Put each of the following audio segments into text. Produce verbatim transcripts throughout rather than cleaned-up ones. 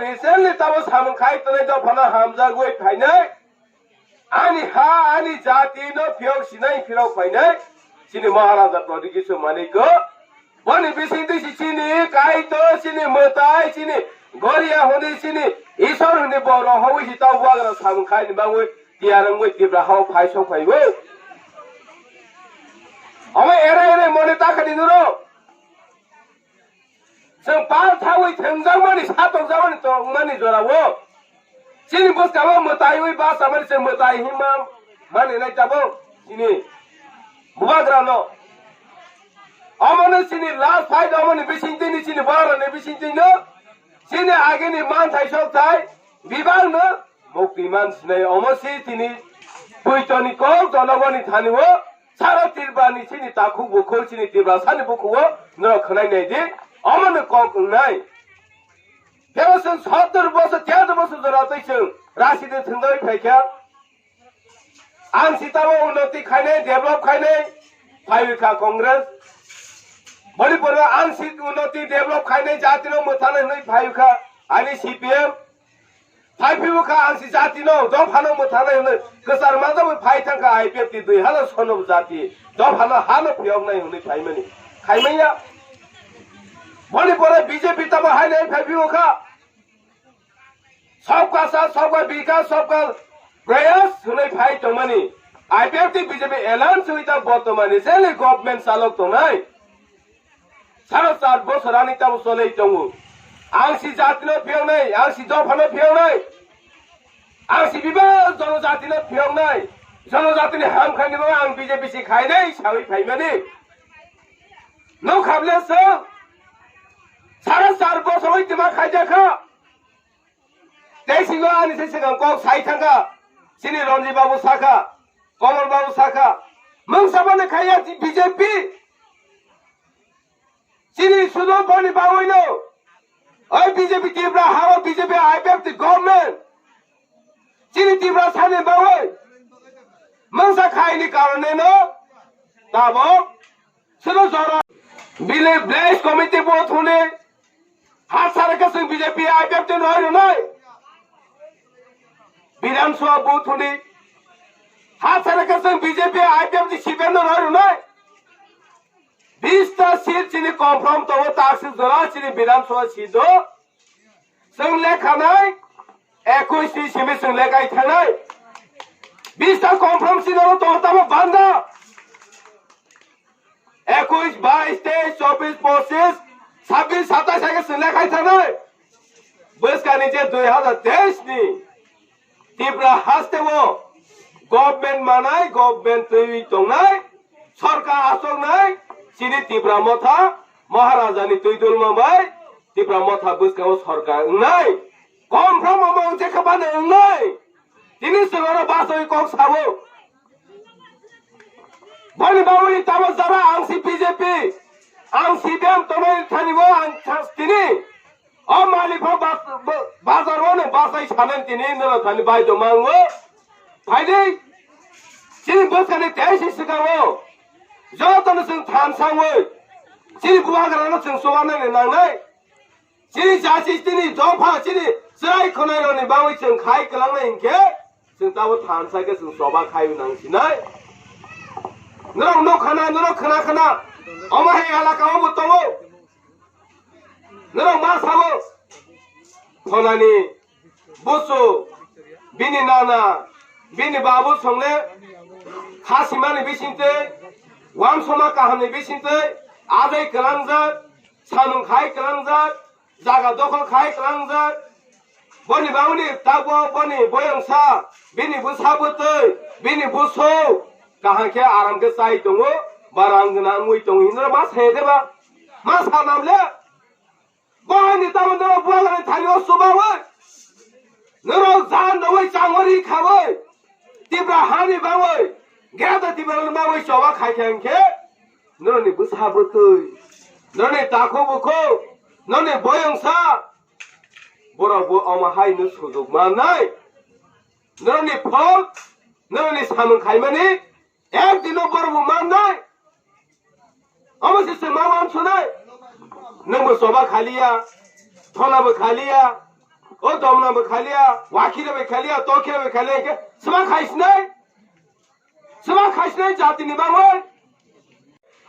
Recently tamo samung khai tongnai dophano hamjagwi phainai. Ani ha, ani jati no phiyok sinai phirok phainai. Chini Maharaja Pradyut Kishore Manik ko. Boni bising twi si chini kaito, chini mwtai, chini goria hwnwi, chini Isor hwnwi borok hwnwi si tamo bubagra samung khai ni bagwi tiyar wngwi Tipra hao phai sok phaiwi. Omo era era mone takhani nuro. Chwng pal thawi thwngjakmani, satokjakmani tongmani jorao chini bwskango mwtaiwi bachamani chwng mwtai himma mani nai tabuk chini bubagrano. Omono chini last fight, omoni bisingtwini chini bororokni bisingtwino chini agini manthai sokthai bibangno mukti man sinai. Omo si tini puitoni kok jonogoni thani o sara Tripura ni chini takhuk bukhuk chini Tiprasa ni bukhugo norok khwnai nai di, omo no kok wngnai. Tebo chwng sottor bosor, tiyattor bosor jora twi chwng rasi de thwngwi phaikha. Ang si tamo unnoti khainai, develop khainai phaiwi kha Congress. Boni pore ang si unnoti develop khainai, jati no mwthana hwnwi phaiwi kha ani C P M. Phai phaiwi kha ang si jati no, dophano mwthangnai hwnwi kwchar manjagwi phai thangkha I P F T dui hazar sono jati, dophano hano phiyoknai hwnwi phaimani. Khaimanya. Boni pore B J P tamo hainai phai phaiwi kha. Sabka saath, sabka vikas, sabka prayas hwnwi phai tongmani. I P F T B J P alliance hwnwi ta bortomani jeli government chalok tongnai. Sara char bosor ani tamo cholwi tongo. Ang si jatino phiyoknai, ang si dophano phiyoknai, ang si biba jonojatino phiyoknai, jonojatini hamkhaini bagwi ang B J P si khainai sawi phaimani. Nukha ble chwng sara char bosor oi tima khaijakha. Tei singo ani se swkang kok sai thangkha, chini Ranjit babu sakha, Komol babu sakha, mungsa bani khaiya B J P. Chini sudo boni bagwino, oi B J P Tripura hao B J P I P F T government. Chini Tiprasani bagwi mungsa khaini karoneno tabok sudo jora. Bini village committee bo thuni, ha sara khe chwng B J P I P F T no rwnai. Bidhan Sabha bo thuni, ha sara khe chwng B J P I P F T C P M no rwnai. Bista seat chini confirm tongo, takswk jora chini Bidhan Sabha seat o. Chwng lekhanai, ekush ni simi chwng lekai thangnai. Bista confirm seat o tongo tamo banda. Ekush, bais, teis, chobis, pochis, sabis, satais hai khe chwng lekhai thangnai. Bwskani je dui hazar teis ni Tripura haste o government manai, government twi tongnai, sorkar achuknai, chini Tripura motha, Maharaja ni twi dulma bai Tripura motha bwskango sorkar wngnai. Confirm omo wng je khe bani wngnai. Tini chwng oro bachawi kok sao. Boni bagwi tamo jora ang si B J P, ang C P M tongnai thani bo ang tini. O malik pho bas-, bo-, bazar o no bachai sanen tini no thani bai do mango. Phaidi chini bwskani teisi swkango jotono chwng thansa wngwi chini bubagrano chwng chubanani nangnai. Chini jati, chini dopha, chini chwrai khwnairokni bagwi chwng khai kwlangnai hinkhe, chwng tabuk thansa khe chwng choba khai nang sinai. Norok nukha na, norok khwna khwna, omo hai elaka o bo tongo. Norok ma sabo, khonani busu, bini nana, bini babu songle, khasimani bisingtwi, wansoma kahamni bisingtwi, adai kwlangjak, samung khai kwlangjak, jaga dokhol khai kwlangjak. Boni bagwini tabuk boni boyongsa, bini bwsa bwtwi, bini busu kaham khe aram khe chai tongo, ba rang gwnang wngwi tongo hinwi ma saya de ba? Ma sanam le? Bo haini tabuk norok bubagrani thani o chubawi, norok jan rwwi changori khawi, Tipra hani bagwi, Greater Tiprani bagwi choba khai khe hinkhe, norokni bwsa bwtwi, norokni takhuk bukhuk, norokni boyongsa, borok bo omo hai no sujuk mannai. Norokni phol, norokni samung khaimani, ek dino borok bo mannai. Omo se chwng ma wan sunai. Nwng bo choba khaliya, thola bo khaliya. O domna bo khaliya, wakhira bo khaliya, tokira bo khaliya, ke sma khaisnai? Sma khaisnai jatini bangwi?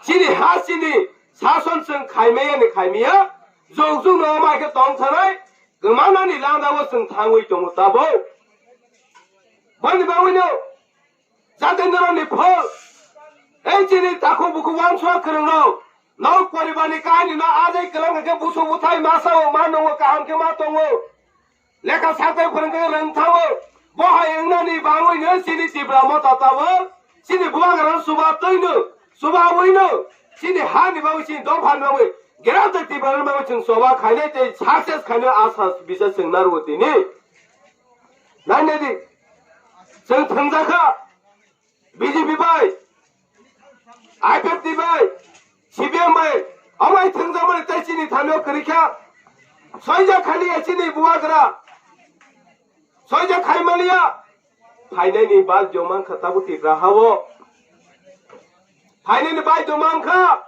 Chini ha chini sason chwng khaimaya ni khaimaya, jok jok no ma khe tong thanai, gmanani landa o chwng thangwi tongo tabo. Boni bangwi no Jatendra ni phol, ei chini takhuk bukhuk uansuk kwrwng rok, nok poribar ni kahini no ajai kwlang khe busu buthai masa o ma nungo kaham khe ma tongo. Lekha satai phwrwng khe rwng thango. Bo hai wngnani bangwi no chini Tipra Motha tabok, chini bubagra suba twi no, suba wi no, chini ha ni bagwi chini dopha ni bagwi, Greater Tipra ni bagwi chwng choba khainai tei success khainai asa bisa chwng narwo tini. Nainai di, chwng thwngjakha. B J P bai, I P F T bai, C P M bai, amai thwngjakmani tei chini thanio kwrwi kha. Soijak khaliya chini bubagra. Soijak khaimaliya. Phainaini bal jomang kha tabuk Tipra hao. Phainaini bai jomang kha.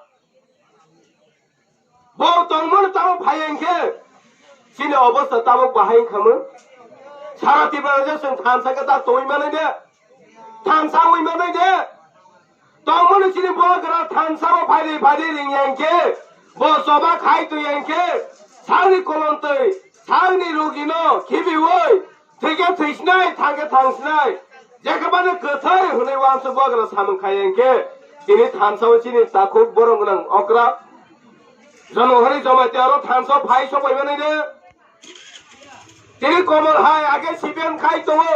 Bo tongmani tabuk phai hwnkhe chini obostha tabuk bahai wngkha mo? Sara Tipra rajak chwng thansa khe ta tongwi manai de? Thansa wngwi manai de? Tongmani chini bubagra thansa bo phaidi phaidi ringya hwnkhe, bo choba khai tongya hwnkhe, sakni kolon twi, sakni rugino khibiwi, thwikhe thwisinai, thangkhe thangsinai. Jekhe bani kwthai hwnwi uansuk bubagra samung khai hwnkhe, chini thansa o chini takhuk borom gwnang okra. Jono hwnwi Jamatia aro thansa o phai sok bai mani de. Tini Komol hai age C P M khai tongo.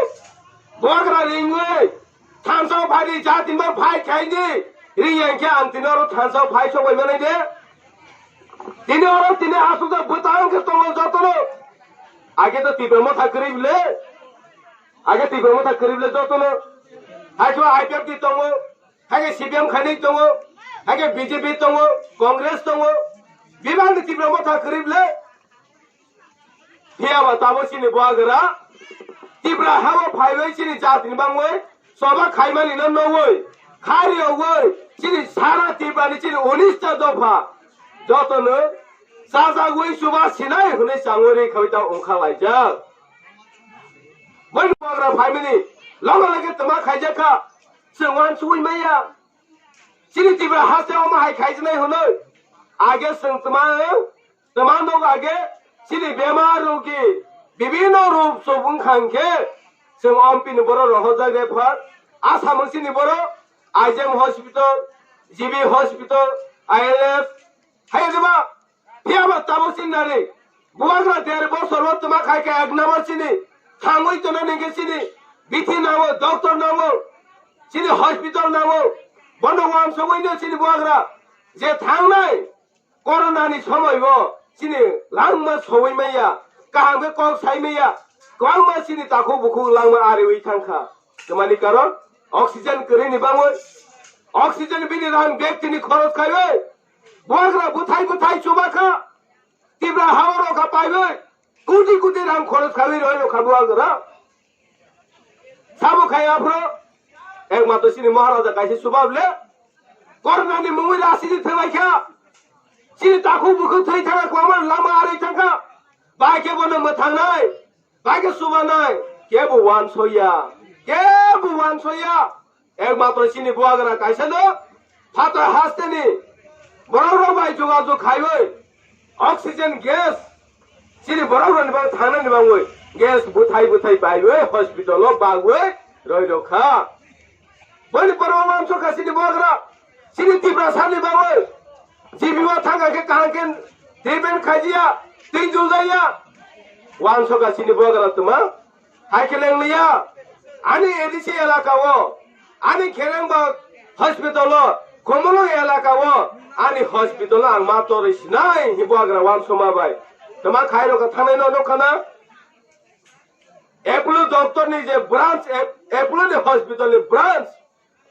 Bubagra ringwi thansa o phai di, ja tin bar phai khai di. Ringya hwnkhe ang tini aro thansa o phai sok bai mani de. Tini oro tini asukjak bwtang khe tongo jotono. Age to Tipra Motha kwrwi bwle. Age Tipra Motha kwrwi bwle jotono. Hai khe I P F T tongo. Hai khe C P M khainai tongo. Hai khe B J P tongo. Congress tongo. Bibang ni Tipra Motha kwrwi bwle. Phiya ba tabuk chini bubagra Tipra hao phaiwi chini jatini bangwi choba khaimani no nogwi khariyogwi chini sara Tipra ni chini unis ta dopha jotono chajagwi chuba sinai hwnwi changwi rikhawi ta wngkha laijak. Boni bubagra phaimani loge loge twma khaijakha, chwng uansugwi maya. Chini Tipra haste omo hai khaijaknai hwnwi age chwng twma Twma nog age chini bemar rogi bibinno rup sub wngkha hwnkhe chwng ompini borok rohorjak refer Assam chini borok I G M hospital, G B hospital, I L F, hai jeba phiya ba tabuk chini nari bubagra der bosor o twma khai khe ek number chini thangwi tongna ningkhe chini bithi nango, doctor nango, chini hospital nango, bono uansugwi no chini bubagra je thangnai Corona ni somoi bo chini langma sogwi maya, kaham khe kok sai maya, kwbangma chini takhuk bukhuk langma ariwi thangkha. Twmani karon oxygen kwrwi ni bangwi, oxygen bini rang bag tini khoros khaiwi, bubagra bwthai bwthai chubakha, Tipra hao rokha paiwi, koti koti rang khoros khaiwi roi rokha bubagra. Sabo khai aphro, ekmatro chini Maharaja kaisa subab le, Corona ni mungwi rasi di thwnglaikha, chini takhuk bukhuk thwi thangkha, kwbangma lama arwi thangkha, bai khe bono mwthangnai, bai khe subanai, kebo uansoya, kebo uansoya, ekmatro chini bubagra kaisa no, phatar hasteni, borok rok bai jogajog khaiwi, oxygen gas, chini borok rokni bagwi thangnani bagwi gas bwthai bwthai baiwi hospital o bagwi roi rokha. Boni borok uansukha chini bubagra, chini Tiprasani bagwi G B o thangkha khe kaham khe treatment khaijiya, twi juljaya. Uansukha chini bubagra twma. Hai khe leng liya, ani A D C elaka o, ani Kherengba hospital o, Khumulwng elaka o, ani hospital o ang ma torwi sinai, hi bubagra uansukma bai. Tama khai rok thangnai no nukha na? Apollo doctor ni je branch, Ap-, Apollo ni hospital ni branch,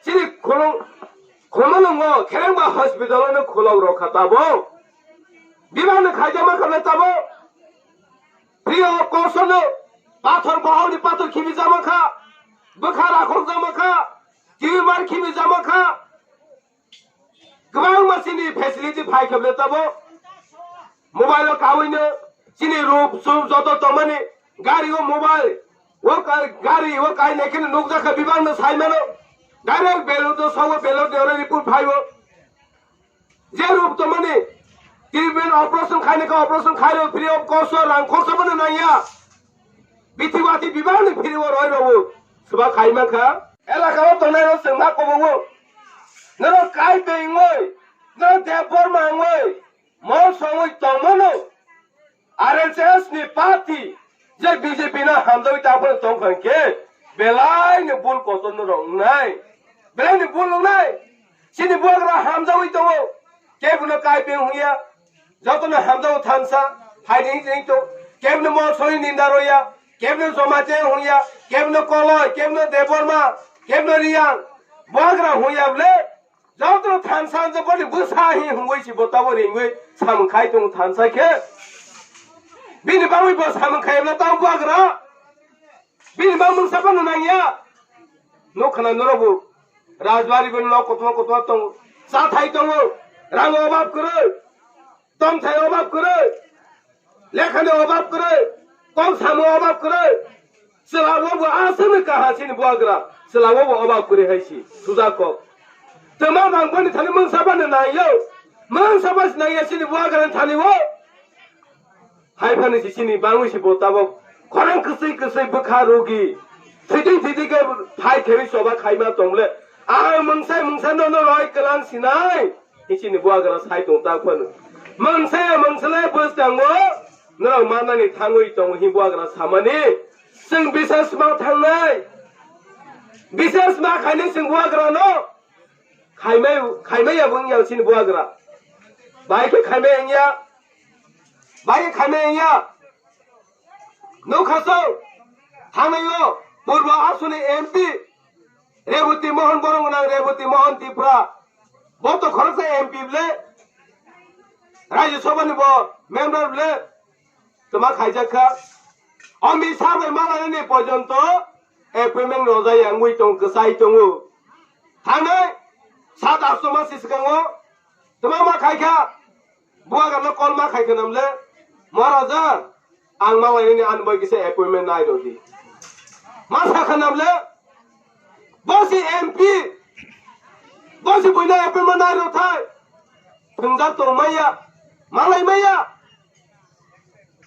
chini khulung, Khumulwngo Kherengba hospital o no khulok rok kha tabo. Bibang no khaijama kha na tabo. Priyo kosono pathor, bahai ni pathor khibi jama kha, bwkha rakhok jama kha, tumor khibi jama kha. Kwbangma chini facility phai kha bwle tabo. Mobile o kawino chini rup sup joto tongmani Gari o mobile, o ka-, gari o kainai kheno nukjakha bibangno saimano. Direct ballot o sawo, ballot ni oro report phaibo. Je rup tongmani, treatment operation khainai kha operation khairo free of cost o rang khorsa bono nangya. Bithi bathi bibangni free o roi rogo. Swba khai mankha. Elaka o tongnai rok chwng ma kobo o. Norok kai bengoi, norok Debbarma wngoi, mol songoi tongmano. R S S ni party je B J P no hamjawi ta phano tong kha khe belai ni bul kotor no rok wngnai, belai ni bul wngnai. Chini buagra hamjawi tongo, kebo no kai beng hwnya, joto no hamjawi thansa, hai ni hing to, kebo no mol songoi ninda roya, kebo no joma te hwnya, kebo no koloi, kebo no Debbarma, kebo no Riyang, buagra hwnya ble, joto thansa je boni bwsa hi hungwi si bo tabo ringwi samung khai tongo thansa khe. Bini bagwi bo samung khai na tang buagra. Bini bagwi mungsa phano nangya. Nuk khna norok bo Rajbari bo nok kotor kotor tongo. Chathai tongo. Rang obab kwrwi. Tongthai obab kwrwi, lekhani obab kwrwi, kok samung obab kwrwi. Chwla o bo aswkni kaha chini buagra, chwla o bo obab kwrwi hai si, suja kok. Twma bang boni thani mungsa bani nangyo, mungsa basi nangya chini buagra ni thani o. Hai phani si chini bangwi si bo tabok khorang kwswi kwswi bwkha rugi. Thwitwi thwitwi khe phai khewi choba khaima tongle. Ang mungsa mungsa no no roi kwlang sinai. Ichini buagra sai tong ta phano. Mangsa ya mangsa lai bwskango norok manani thangwi tongo hi buagra samani. Chwng bisas ma thangnai. Bisas ma khaini chwng buagra no. Khaimai, khaimai ya bung ya chini buagra. Bai khe khaimai ya. Bai khe khaimai ya. Nukha so. Thangnaio. Purbo Asuni M P. Reboti Mohan borok gwnang Reboti Mohan Tipra. Bo to khoroksa M P ble. Rajya Sabha ni bo member ble. Twma khaijak kha. Amit Shah bai malainani porjonto appointment rojai wngwi tong kwchai tongo. Thangnai sat asto mas swkango twma ma khai kha. Buagra no call ma khai kha namle. Maharaja, ang malainani ani bai kisa appointment nai rodi. Ma sa kha namle. Bo si M P. Bo si buino appointment nai rw thai. Thwngjak tong maya. Malai maya.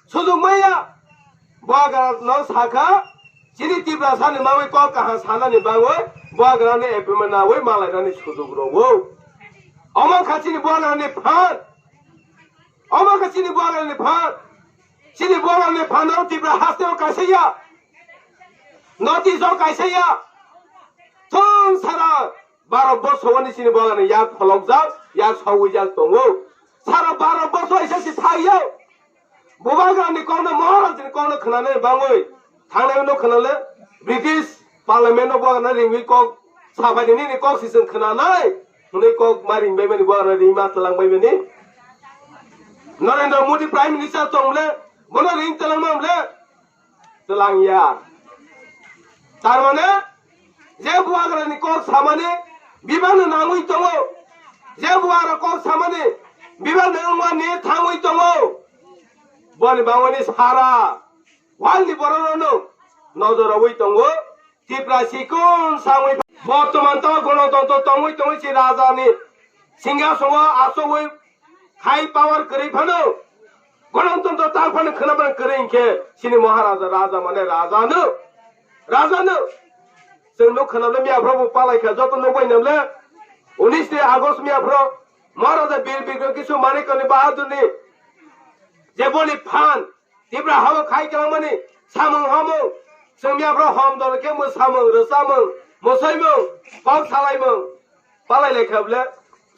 Sujuk maya. Buagra no sakha. Chini Tiprasa ni bagwi kok kaham sanani bagwi buagra ni appointment nawi malainani sujuk rwo. Omo kha chini buagra ni phan. Omo kha chini buagra ni phan. Chini buagra ni phan no Tipra haste o kaisa ya. North East o kaisa ya. Thung sara Baro bosor ni chini buagra ni yak pholokjak, yak sogwijak tongo. Sara baro bosor isa si thaiyo. Bubagra ni kokno, Maharaj ni kokno khwnanani bangwi thangnai no khwnale British Parliament no buagra ringwi kok sabai ni nini kok si chwng khwnanai. Hwnwi kok ma ringbai mani buagra ringma twlangbai mani. Narendra Modi Prime Minister tong le, bono ring twlangma le. Twlang ya. Tar mane, je buagra ni kok samani bibang no nangwi tongo. Je buagra kok samani bibang no wngmani thangwi tongo. Boni bangwani sara world ni borok rok no nojor rogwi tongo. Tipra sikon samwi bortoman to gonotontro tongwi tongwi si raja ni singhasono achogwi Hai power kwrwi phano, gonotontro tang phano khwna phano kwrwi hinkhe chini Maharaja raja mane raja no, raja no. Chwng nuk khwnamle miya phro bo palai kha joto nuk bai namle unis ni August miya phro Maharaja Bir Bikram Kishore Manikya ni Bahadur ni je boni phan Tipra hao khai kwlangmani samung hamung, chwngya bro hom dol khe mwsamung, rwchapmung, mwsaimung, kok salaimung, palai lai kha bwle.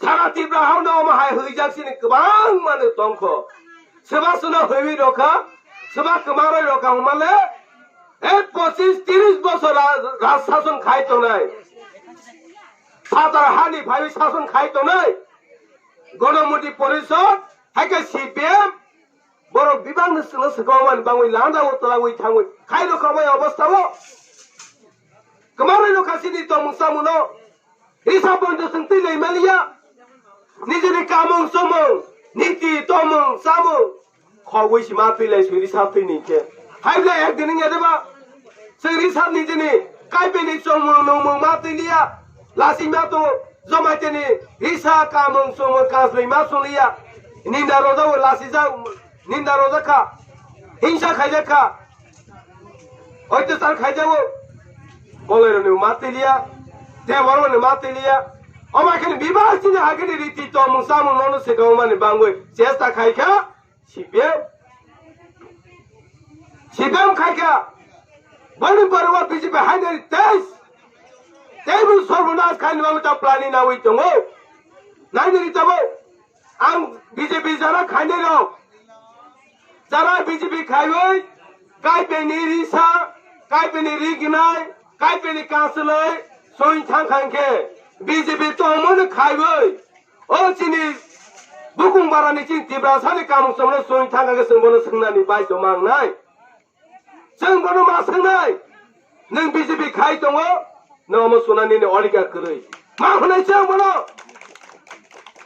Sara Tipra hao no omo hai hwijak sini kwbangma no tongkho. Swba swno hwiwi rokha, swba kwma roi rokha hwnmale, e pochis tiris bosor ra-, raj sason khai tongnai. Phatar hani phaiwi sason khai tongnai. Gonomoti Porishod, hai khe C P M, Borok bibangni chwla swkang mani bangwi landa o twlangwi thangwi khaino khamai obostha o. Kwmarwi no khasini tongmung chamung no risa pondo chwng twi lai maliya. Nijini kamung chumung, niti tongmung chamung khogwi si ma twi lai swi risa twi ni khe. Haible ek din wngya deba. Chwng risap ni jini kaipeni chongmung nungmung ma twi liya. Lasi ma to jomaiteni risa kamung chongmung kaslwi ma chong liya. Ninda roja o lasi ja ninda roja kha. Hingsa khaijak kha. Oitosar khaijak o. Bolai roni ma twi liya. Tebor roni ma twi liya. Omai khani bibak chini hakini riti tongmung samung nono swkang mani bangwi chesta khai kha. C P M, C P M khai kha, boni borok B J P hainari teis, teibo sorbonas khaini bagwi ta planning nawi tongo. Nainari tabo, ang B J P jara khainai rok, jara B J P khaiwi, kaipeni risa, kaipeni rignai, kaipeni kasulai, soi thang khang khe, B J P tongmani khaiwi, O chini bukung barani chini Tiprasani kamung chomno soi thangkha khe chwng bono swngnani bai to mangnai. Chwng bono ma swngnai. Nwng B J P khai tongo, nwng omo sunani ni odhikar kwrwi. Ma hwnwi chwng bono.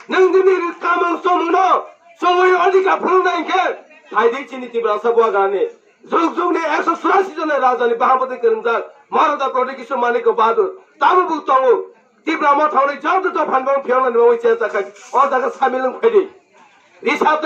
Nwng nini kamung chomungno chongwi odhikar phunuknai hinkhe phaidi chini Tiprasa buagrani. Jug jugni ekso churasi jona rajani bahampati kwrwngjak Maharajah Pradyot Kishore Manikya Bahadur. Tabukbo tongo. Tipra Motha hwnwi joto dophan bang phiyoknani bagwi chesta khai o jaga samil wng phaidi. Risap